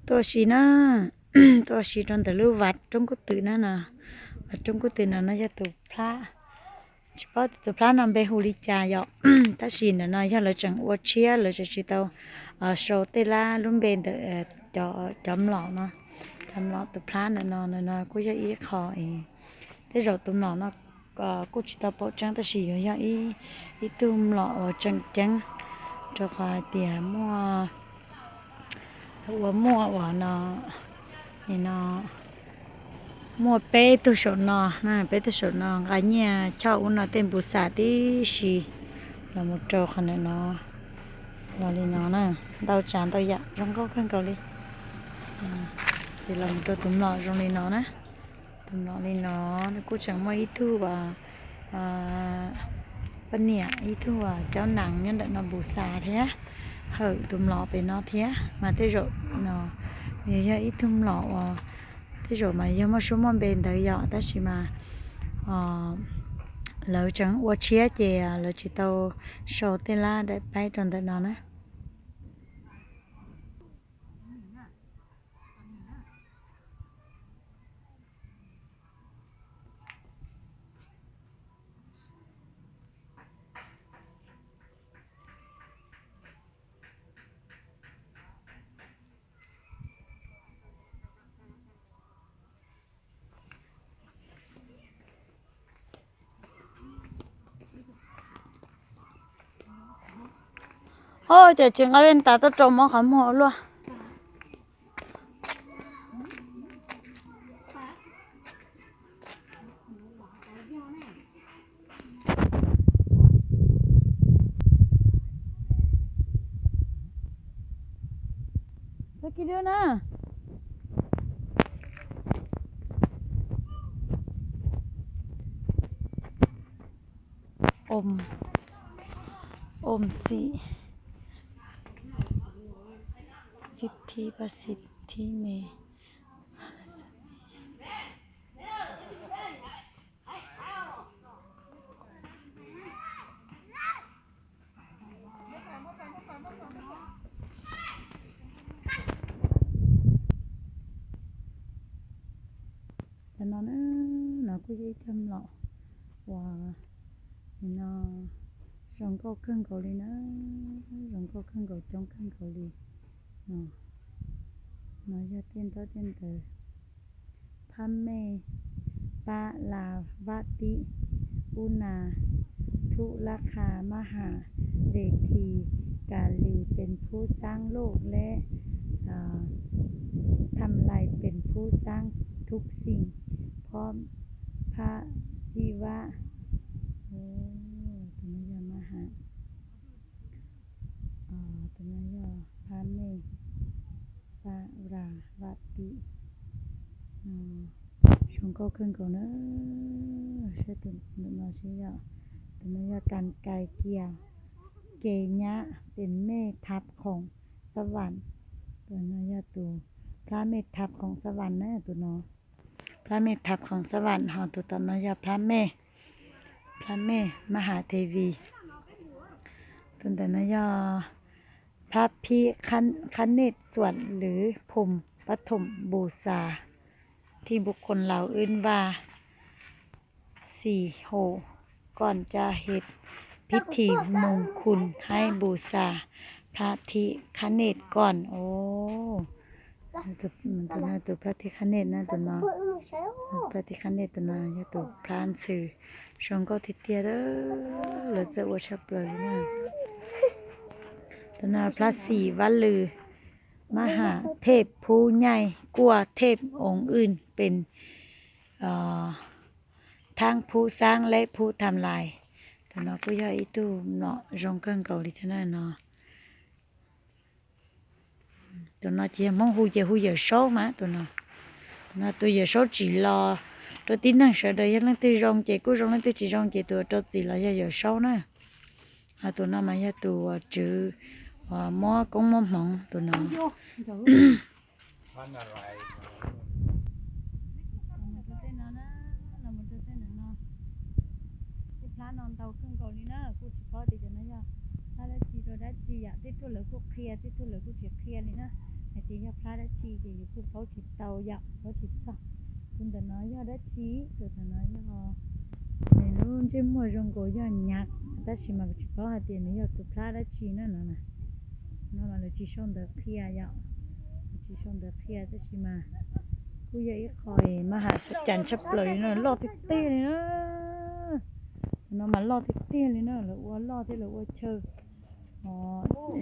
Tuaj ua si na, tuaj ua si rau ntawm lub vaj roob kub twm na no. Vaj roob kub twm no no yog tus plab, tsis paub tias tus plab no npe hu li cas yom, tab sis ntawm no yog lawv tseem ua tshiab, lawv tseem tsis tau sau tej lab lub npe ntawm cov mlom no. Cov mlom tus plab ntawm no, ntawm no kuj yog ib qho es tej zaum tus mlom no kuj tsis tau pom tseeb tab sis yuav yog ib tug mlom uas tseem ceeb, rau qhov hais tias muaj, uas muaj uas no, no muaj peb tug saum no, peb tug saum no nqa nyiaj choj ub no tej npus xas tib si los mus rau qhov ntawm no, los li no na, ntau tsav ntau yam zoo nkauj kawg nkaus li. Ces los mus rau tus mlom zoo li no na. Tus mlom li no, nws kuj tseem muaj ib tug poj niam, ib tug caub nees nyob ntawm no npus xas thiab, hawm tus mlom pem no thiab mas tej zaum no nws yog ib tug mlom uas tej zaum mas yog muaj suab muaj npe ntawd yom, tab sis mas lawv tseem ua tshiab ces lawv tsis tau sau tej lab daim paib rau ntawm no na. Oj, cas tsis nqa vej tas tuaj rau mob qhov muag ua luaj. Ôm, ôm xị, xịt thi ba xịt thi mì. Cov no na, no kuj yog ib cov mlom uas no zoo nkauj kawg nkaus li na, zoo nkauj kawg nkaus, coob kawg nkaus li. No yog tej ntaub tej ntawv, phab mej, pab la, vaj tib, ub nas, thuj lab qha, mab ham, ves thi, ka li, pes phub xaab loj leb, tham lais pes phub xaab thub xim, phob, phab xib vab, tus no yog mab ham, tus no yog phab mej, pab la, vaj tib. Zoo nkauj kawg nkaus na, saib tus no seb yog, tus no yog kas kais kias, kev nyab pes mej thab khoom xab vam, tus no yog tus plab mej thab khoom xab vam na, tus no plab mej thab khoom xab vam, ho tus tom no yog plab mej, plab mej mab ham the vis, tus ntawm no yog พระพิฆเนศ สวด หรือ พรหมปฐมบูชา ที่บุคคลเราเอิ้นว่า สี่โห ก่อนจะเฮ็ดพิธีมงคลให้บูชาพระพิฆเนศก่อน โอ้ tus no tus พระพิฆเนศ na, tus no พระพิฆเนศ tus no yog tus plab ntxhw zoo nkauj tiag tiag, lawv txawj ua tshaj plaws li na. Tus no plab xim vab lwm, mab ham thej phub nyaij kuaj thej oov wj pes thaab phub xaab leb phub tham lais. Tus no kuj yog ib tug mlom zoo kawg nkaus li thiab na no. Tus no ces yog Hmoob hu ces hu Yawm Saub mas tus no. Tus no tus Yawm Saub tsim los rau tib neeg sawv daws, yog leej twg zoo ces kuj zoo, leej twg tsis zoo ces tus rau txim los yog Yawm Saub na. Ho tus no mas yog tus tswv uas muab koob muab hmoov tus no. Tej plab no ntau kawg nkaus li na, kuj tsis paub tias cov no yog plab dab tsi rau dab tsi yom, tej tug lawv kuj qhia, tej tug lawv kuj tsis qhia li na. Hais tias yog plab dab tsi ces yus kuj paub tsis tau yom, paub tsis txog. Tus ntawm no yog dab tsi? Tus ntawm no yog, nws lub ntsej muag zoo nkaus yog nyaj, tab sis mas kuv tsis paub hais tias nws yog tus plab dab tsi na no. No mas lawv tsis sau ntawv qhia yom, lawv tsis sau ntawv qhia tab sis mas kuj yog ib qho mas hav xab cas tshaj plaws li no, loj tiag tiag li na. No mas loj tiag tiag li na, lawv ua loj thiab lawv ua chaw.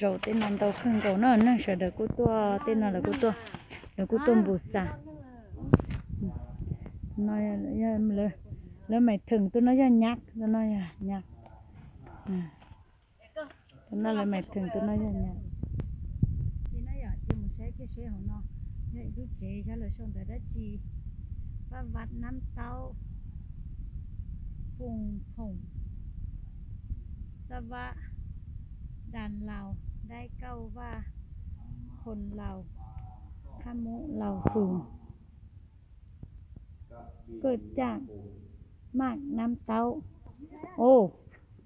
Zaum tej no ntau kawg nkaus na, neeg sawv daws kuj tuaj, tej no lawv kuj tuaj, lawv kuj tuaj npus xas. Lawv mais theem tus no yog nyaj, tus no yog nyaj. Tus no lawv mais theem tus no yog nyaj. Ces mus saib kiag seb hauv no yog ib lub tsev xyov lawv sau ntawv dab tsi. Paj vaj nab taub, pus khoom, xab vab, das laus, daib kauj vaj, khon laus, qhab mub, laus xus, kawj caj, maj nab taub.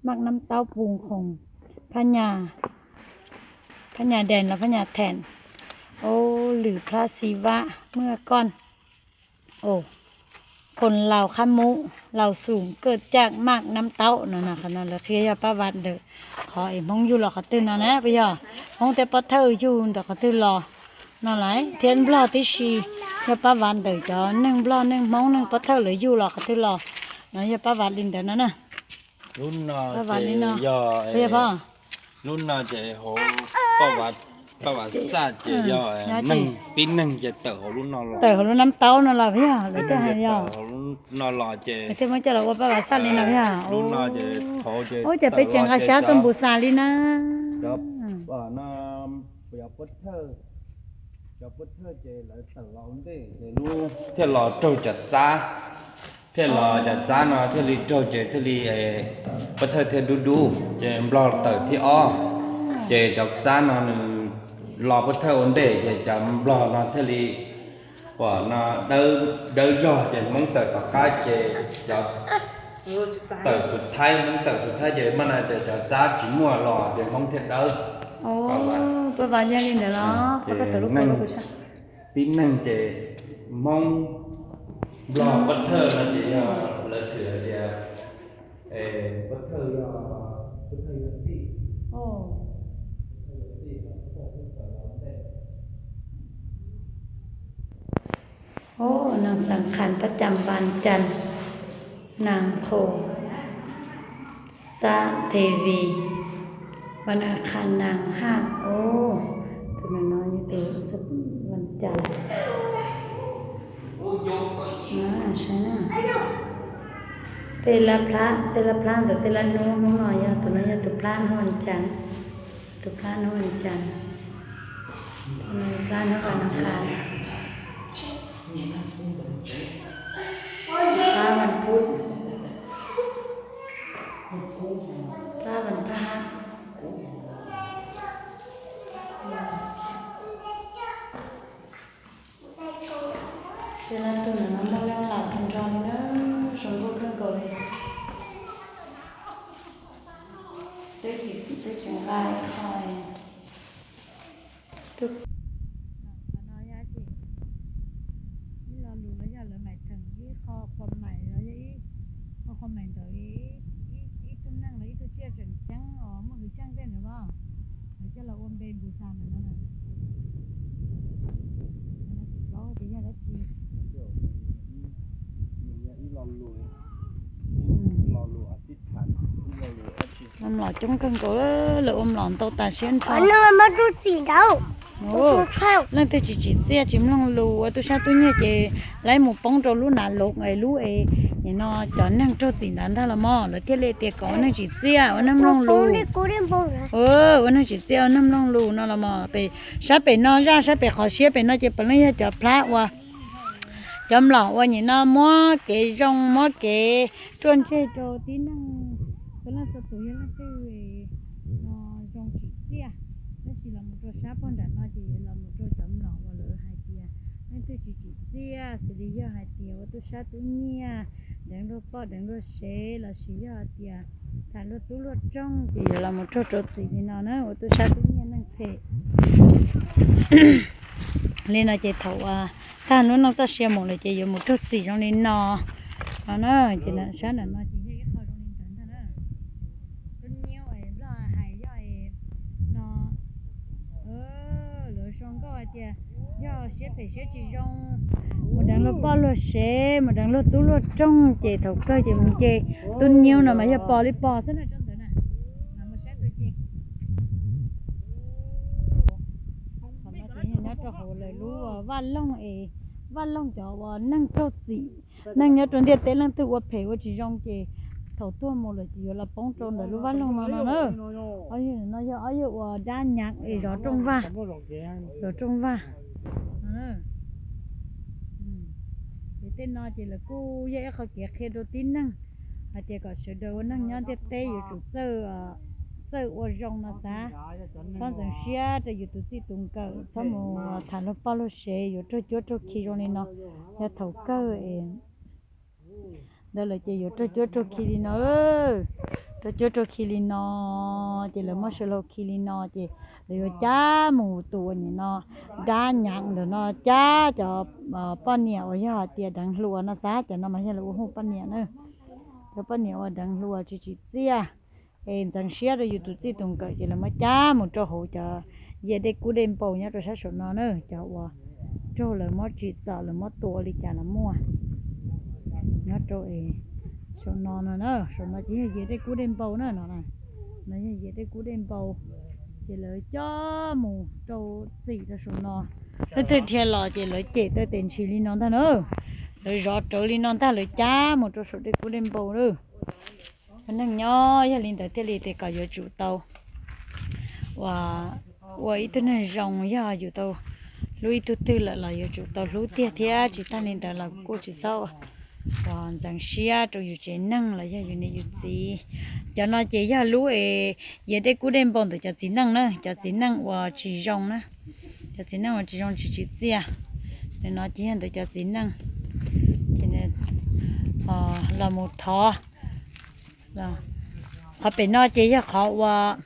Maj nab taub, pus khoom, phab nyas, phab nyas des los phab nyas theem, lwm plab xi vab, muaj koj, khon laus, qhab mub, laus xus, kawj caj, maj nab taub no. Qhov no lawv qhia yog paj vaj ntawm qhov es Hmoob yug los qhov twg no na, puas yog? Hmoob thiab Pob Thawj yug ntawm qhov twg los no lawm, thiab Nplog tib si, yog paj vaj ntawm cov neeg Nplog, neeg Hmoob, neeg Pob Thawj lawv yug los qhov twg los no, yog paj vaj li ntawd no na. Paj vaj li no, puas yog pob? Lub no ces hauv paj vaj xaj ces yog neeg, tib neeg ces tawm hauv lub no los. Tawm hauv lub nab taub no los puas yog? Lawv thiaj hais yog. Tawm hauv lub no los ces lawv thiaj muab coj los ua paj vaj xaj li no puas yog? Lub no ces hauv ces, ua cas peb tseem nqa sab tuaj npus xas li na. Cov, no, cov Pob Thawj, cov Pob Thawj ces lawv tawm los ua ntej ces lub thiaj los raug cov txab, thiaj los cov txab no thiaj li raug ces thiaj li Pob Thawj thiaj dub dub ces Nplog tawm thib ob. Ces cov txab no nws los Pob Thawj ua ntej ces cov Nplog no thiaj li, uas no, dawb zog ces Hmoob tawm tom qab ces cov tawm xus thaib, Hmoob tawm xus thaib ces mas na ces cov txab tsis muaj los ces Hmoob thiaj dawb. Paj vaj yog li ntawd los? Tib neeg ces Hmoob, Nplog, Pob Thawj no ces yog lawv thwm hais tias Pob Thawj yog, Pob Thawj yog tij. Ub, nag xas khas pab cam vas cas, nag qhus xab the vis, vas as khas nag haj. Ub, tus no no yog tus vas cas. Saib na, tej lab plab, tej lab plab ntawm tej lab hnub, hnub no yog tus no yog tus plab hnub vas cas, tus plab hnub vas cas, tus no plab hnub vas nag qhas, plab vas pub, plab vas phab hab. Tej lab tug ntawm no muaj leej laus tag nrho li na, zoo nkauj kawg nkaus li. Twb tsis nqa qho. Ib lo lus los yog lawv mais theem ib qho khuam mais los yog ib qho khuam mais ntawm ib tug neeg los ib tug tsiaj tseem ceeb os, muaj hwj chim tej ntawd los lawv coj los ua npe npus xas ntawm no na. Tsis paub tias yog dab tsi. Mlom coob kawg nkaus, lawv ua mlom ntau tas siab nrho. Leej twg tsis tsim txiaj tsis mloog lus ua tub sab tub nyiag ces lawv mus poob rau lub nav lus es lub es nim no cov neeg raug txim ntawd ntag los mog, lawv thiaj li tias kom ua neeg tsim txiaj ua neeg mloog lus. Ua neeg tsim txiaj ua neeg mloog lus no los mog. Pem, sab pem no zaj, sab pem qhov siab pem no ces puav leej yog cov plab ua, cov mlom ua nim no muab kev zoo muab kev ruaj ntseg rau tib neeg. Txhua leej txhua tus yog leej twg no zoo tsim txiaj, tab sis los mus rau sab pog nram no ces los mus rau cov mlom uas lawv hais tias leej twg tsis tsim txiaj, xws li yog hais tias ua tub sab tub nyiag, deev luag poj deev luag sev, lossis yog hais tias tham luag tub luag roog ces yuav los mus raug rau txim li no na, ua tub sab tub nyiag neeg phem. Li no ces thaum tag lub neej txoj sia mus lawm ces yuav mus raug txim zoo li no. No na, ces sab ntawm no ces yog ib qho zoo li ntawd ntag na. Tub Nyiab Nplog hais yog no, lawv sau nkauj hais tias yog siab phem siab tsis zoo, mus deev luag poj luag sev, mus deev luag tub luag roog ces thaum kawg ces mus nce Tub Nyiab no mas yog pom li pom xwb na, rau ntawd na. Mas mus saib tus ces qhov no ces yog nyob rau hauv lawv lub vaj loog es, vaj loog cov uas neeg raug txim, neeg nyob rau ntiaj teb leej twg ua phem ua tsis zoo ces thaum tuag mus lawm ces yuav los poob rau ntawm lub vaj loog no no na. Ob yawg no yog ob yawg uas dab nyav es zov rooj vag, zov rooj vag. Ces tej no ces lawv kuj yog ib qho kev qhia rau tib neeg hais tias kom sawv daws ua neeg nyob ntiaj teb yuav tsum txawj ua zoo no xav, txhob ntxeev siab rau yus tus txij tus nkawm, txhob mus tham luag poj luag sev yuav raug cuab raug khi zoo li no. Yog thaum kawg ntawd lawm ces yuav raug cuab raug khi li no, raug cuab raug khi li no, ces lawv muab sawv laug khi li no ces lawv yuav cab mus tus uas nim no dab nyav ntawm no cab cov poj niam uas yog hais tias deev hluas no xav, cov no mas yog lawv ua hu poj niam na. Cov poj niam uas deev hluas tsis tsim txiaj es ntxeev siab rau yus tus txij tus nkawm ces lawv muab cab mus rau hauv cov yias dej kub dej npau nyob rau sab saum no na, cov uas raug lawv muab tsim txom lawv muab tua ua li cas los muaj. Nyob rau saum no no na, saum no ces yog yias dej kub dej npau na no, no yog yias dej kub dej npau, ces lawv coj mus rau txim rau saum no. Leej twg dhia los ces lawv cem taw tes ntshis li no ntag na, lawv zov rawv li no ntag lawv cab mus rau saum dej kub dej npau lawm. Neeg nyob yog li ntawd thiaj li tias kom yuav tsum tau ua ib tug neeg zoo, yog yus tau hlub ib tug twg lawm los yuav tsum tau hlub tiag thiab tsis tag li ntawd los kuj tsis txhob ua ntxeev siab rau yus tsev neeg los yog yus niam yus txiv. Cov no ces yog lub es yias dej kub dej npau ntawm cov txiv neej na, cov txiv neej uas tsis zoo na, cov txiv neej uas tsis zoo tsis tsim txiaj. Ntawm no ces yog ntawm cov txiv neej, ces los mus thov. Qhov pem no ces yog qhov uas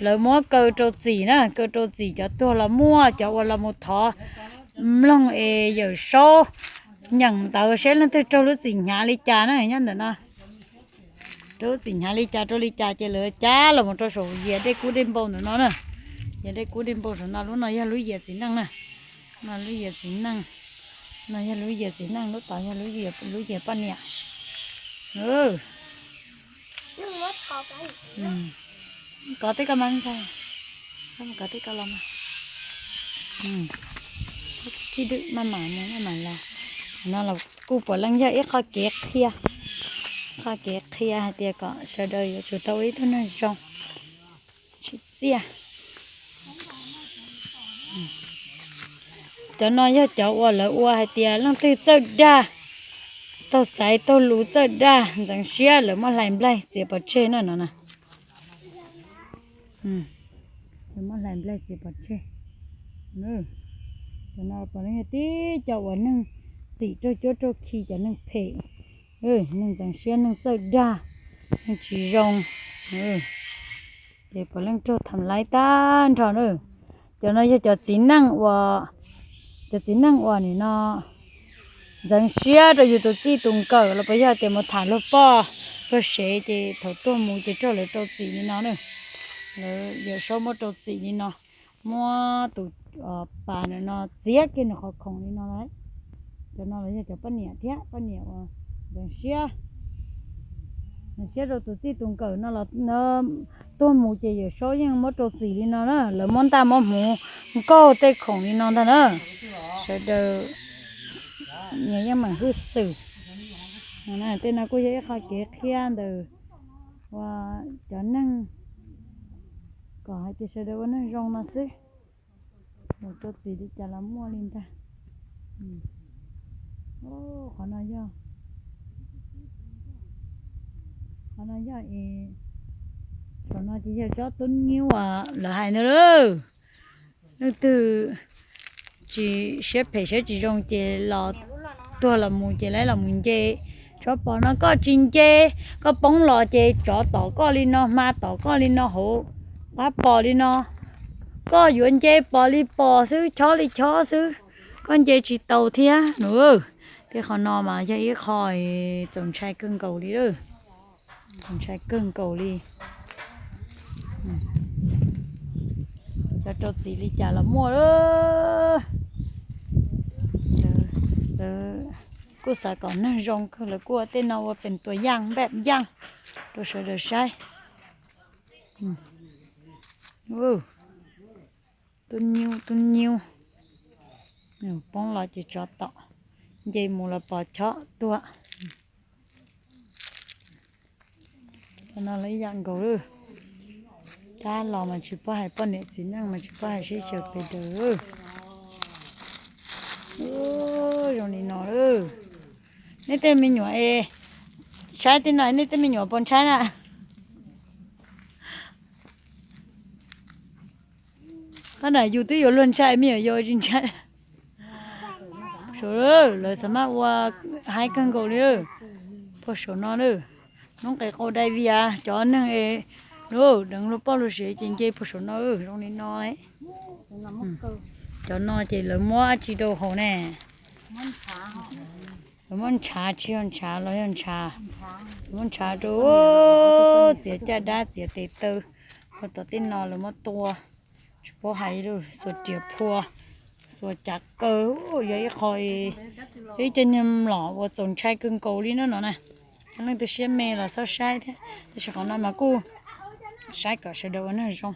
lawv muab kaw rau txim na, kaw rau txim cov tuag los muaj, cov uas los mus thov mloog es Yawm Saub nyeem ntawv seb leej twg raug lub txim hnyav li cas na nyob ntawm no. Raug lub txim hnyav li cas rau li cas ces lawv cab los mus rau saum yias dej kub dej npau ntawm no na. Yias dej kub dej npau saum no, lub no yog lub yias txiv neej na. No lub yias txiv neej, no yog lub yias txiv neej, lub tod yog lub yias poj niam. Kov tej ko mas ntxhais, kov tej ko los mas. Tib dwm maj mam mus maj mam los. No los kuj puav leej yog ib qho kev qhia, qho kev qhia hais tias kom sawv daws yuav tsum tau ua ib tug neeg zoo, tsim txiaj. Cov no yog cov uas lawv ua hais tias leej twg txawj dag, taug xaiv taug lus txawj dag ntxeev siab lawv muab hlais nplaig txiav pov tseg na no na. Lawv muab hlais nplaig txiav pov tseg. Cov no puav leej yog tib co uas neeg txim raug cuab raug khi cov neeg phem, neeg ntxeev siab neeg txawj dag, neeg tsis zoo. Ces puav leej raug tham laib tag nrho na. Cov no yog cov txiv neej uas, cov txiv neej uas nim no ntxeev siab rau yus tus txij tus nkawm los puas yog tias mus tham luag poj luag sev ces thaum tuag mus ces raug lawv rau txim li no na. Lawv Yawm Saub muab rau txim li no, muab tus pas ntawm no txiav kiag nws qhov khoom li no lawm. Cov no los yog cov poj niam thiab, poj niam uas ntxeev siab, ntxeev siab rau tus txij tus nkawm no los tuag mus ces Yawm Saub yeej muab rau txim li no na. Lawv muab ntaj muab hmuv nkaug tej khoom li no ntag na. Sawv daws nyias yeej meem hwj xwm. Tej no kuj yog ib qho kev qhia ntawm ua cov neeg kom hais tias sawv daws ua neeg zoo no xwb. Mus rau txim li cas los muaj li ntag. Qhov no yog, qhov no yog es, qhov no ces yog tsob tub nyiab uas lawv hais ntawd lawm. Leej twg tsis siab phem siab tsis zoo ces los tuag los mus ces lawv los mus nce tsob pos no. Koj tsis nce, koj poob los ces tsov tom koj li no, hma tom koj li no, hauv qab pos li no. Koj yuav nce pos li pos xwb, chob li chob xwb. Koj nce tsis tau thiab nws. Tej qhov no mas yog ib qho txaus ntshai kawg nkaus li. Txaus ntshai kawg nkaus li. Cov rau txim li cas los muaj. Lawv kuj xav kom neeg zoo kawg, lawv kuj ua tej no ua pes tua yaj npaj yaj rau sawv daws saib. Tub nyiub tub nyiub, poob los ces tsov tom, nce mus los pos chob tuag. Cov no los ib yam nkaus lawm. Tab los mas tsis paub hais, poj niam txiv neej mas tsis paub hais sib xyaw pes daws. Zoo li no lawm. Nej tej me nyuam es saib tej no, nej tej me nyuam puas ntshai na? Qhov na yus twb yuav luag ntshai, me nyuam yaus tsis ntshai. Saum lawv xav maj ua haib kawg nkaus li. Puag saum no lawm, noob qes qau dai vias cov neeg es deev luag poj luag sev ces nce puag saum no zoo li no. Cov no ces lawv muab dab tsi rau hauv ne? Lawv muab ntshav, tsis yog ntshav los yog ntshav, lawv muab ntshav rau, txiav caj dab txiav tes taw. Ho tom tej no lawv muab tua, tsis paub hais, xuas riam phua, xuas cav kaw. Yog ib qho, yog ib co niag mlom uas txaus ntshai kawg nkaus li no na. Cov neeg tu siab me los txhob saib thiab, tab sis qhov no mas kuj saib kom sawv daws ua neeg zoo.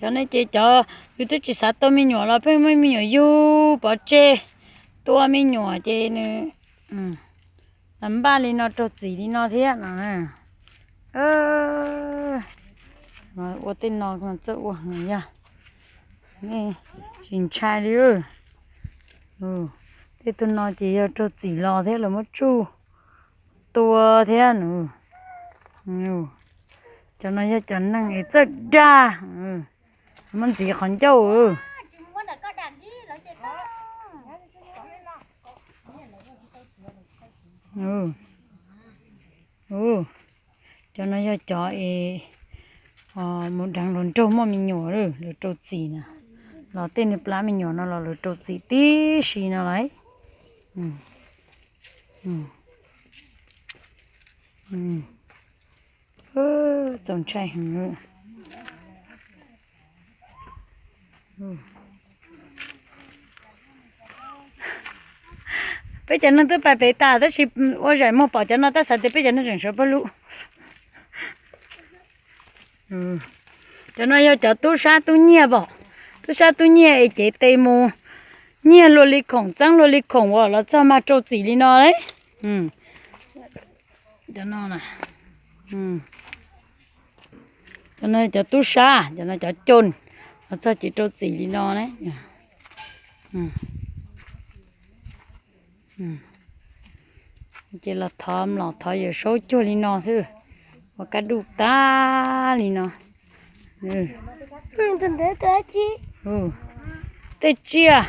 Cov no ces cov yus twb tsis xav tua me nyuam los pheej muab me nyuam yug pov tseg, tua me nyuam ces nws npaj li no raug txim li no thiab no. Ua tej no txawj ua yog nej tsis ntshai li. Tej tug no ces yog raug txim los thiab lawv muab tsuj tua thiab nws. Cov no yog cov neeg es txawj dag, muab ntxiv qhov ncauj. Cov no yog cov es mus deev hluas nraug muaj me nyuam, lawv rau txim na. Los tej niag plab me nyuam no los lawv rau txim tib si no lauj. Txaus ntshai heev. Peb cov neeg twb pais pem tas tab sis ua zaim muag pom cov no tab xav tias peb cov neeg tseem sawv pawg lug. Cov no yog cov tub sab tub nyiag pom, tub sab tub nyiag es cev tes mus nyiag luag li khoom txeeb luag li khoom uas los txog mag rau txim li no. Cov no, cov no cov tub sab, cov no cov coj los txog ces rau txim li no na. Ces los thov mlom thov yawm saub cuag li no xwb, ua kab duj tag li no. Tej tsiaj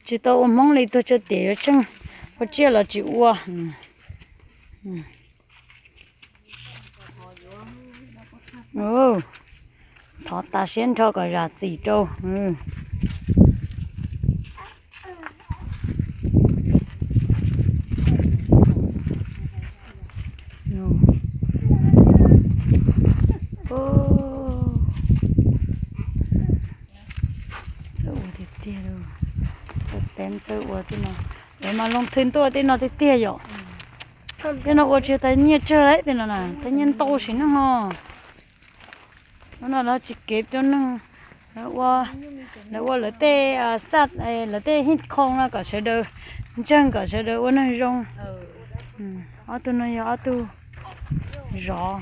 tsis tau ua Hmoob li, tuag tsawg tiam yuav tsheej ua tsiaj los tsis ua. Thov tas siab nrho kom zam txim rau. Txawj ua tiag tiag, txawj teeb txawj ua tej no, lawv mas loo thwj ntuaj tej no tiag tiag yom. Tej no ua tsis tau nyiaj tsawg li, tej no tau nyiaj ntau sim neej no. Hnub no lawv tsis kev cov neeg, lawv ua lawv tej, lawv tej hib khoo no kom sawv daws ntseeg, kom sawv daws ua neeg zoo. Ob tug no yog ob tug zov.